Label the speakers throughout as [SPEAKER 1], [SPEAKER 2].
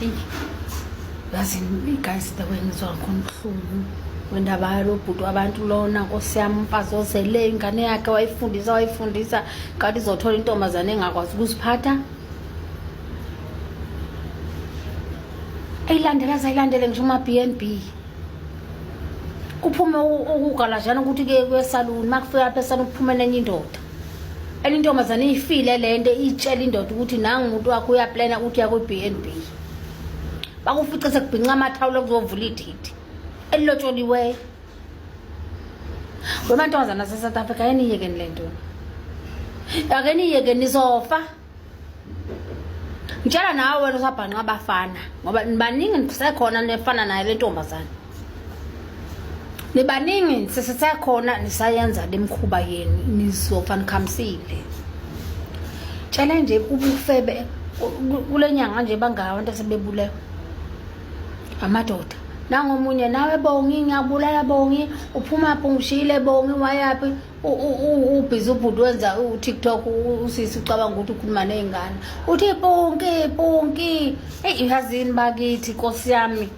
[SPEAKER 1] Eyi, yazini guys, the way ngizwa khona ubuhlungu wendaba yalo bhuti wabantu lona, nkosi yami, umfazi ozele ingane yakhe wayifundisa wayifundisa, kanti izothola intombazane engakwazi ukuziphatha. Ayilandela azayilandele ngisho uma-B and B, kuphume ukugalajana ukuthi kuye kwesaluni. Uma kufika lapha esaluni kuphume nenye indoda, enye intombazane ifile le nto, itshela indoda ukuthi nangu umuntu wakho uyaplana ukuthi uya kwi-B and B. Bakufice sekubhinca amathawula kuzovula ididi elilotsholiweyo. Wemantombazana ase-South Africa, ake niyekeni le nto, ake niyekeni, nizofa. Ngitshela nawe wena usabhanqa abafana, ngoba nibaningi nisekhona nifana naye le ntombazane, nibaningi nisesekhona nisayenza le mkhuba yenu, nizofa nikhamisile. Tshela nje ubufebe kule nyanga nje, bangaka abantu asebebulewe amadoda. Nangomunye nawe Bongi, ngiyabulala Bongi, uphuma phi? Ungishiyile Bongi, wayaphi? Ubhizi ubhuti wenza u-TikTok, usisi ucabanga ukuthi ukhuluma ney'ngane, uthi punki punki. Eyi, yazini bakithi, nkosi yami,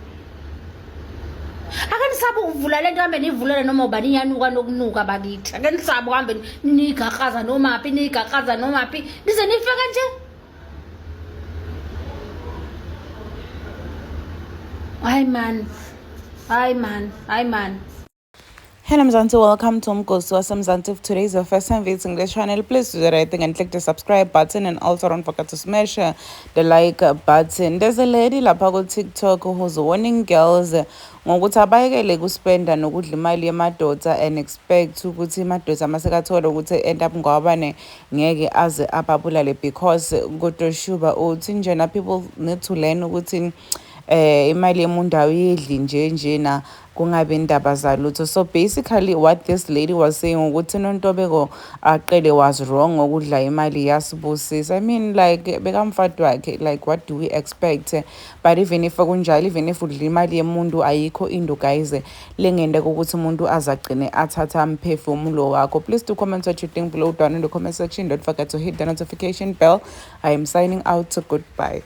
[SPEAKER 1] ake nisabe ukuvula le nto, hambe niyivulele noma ubani, iyanuka nokunuka bakithi. Ake nisabe uhambe niyigaqaza nomaphi, niyigaqaza nomaphi, nize nifeke nje. Hayi man, hayi man, hayi man.
[SPEAKER 2] Hello Mzansi, welcome to Umgosi waseMzansi. If today is your first time visiting this channel, please do the right thing and click the subscribe button, and also don't forget to smash the like button. There's a lady lapha ku TikTok who's warning girls ngokuthi abayekele kuspenda nokudla imali yemadoda and expect ukuthi madoda masekathola ukuthi end up ngwabane ngeke aze ababulale, because kodoshuba uthi njena people need to learn ukuthi imali yemuntu awuyidli nje njena kungabi indaba zalutho. So basically what this lady was saying ukuthi Nontobeko Aqele was wrong ngokudla imali yaSibusisa. I mean, like, bekamfati wakhe, like, what do we expect? But even if kunjalo, even if udla imali yemuntu, ayikho into, guys, lengenteka ukuthi umuntu azagcine athatha mphefumulo wakho. Please do comment what you think below down in the comment section. Don't forget to hit the notification bell. I am signing out. Goodbye.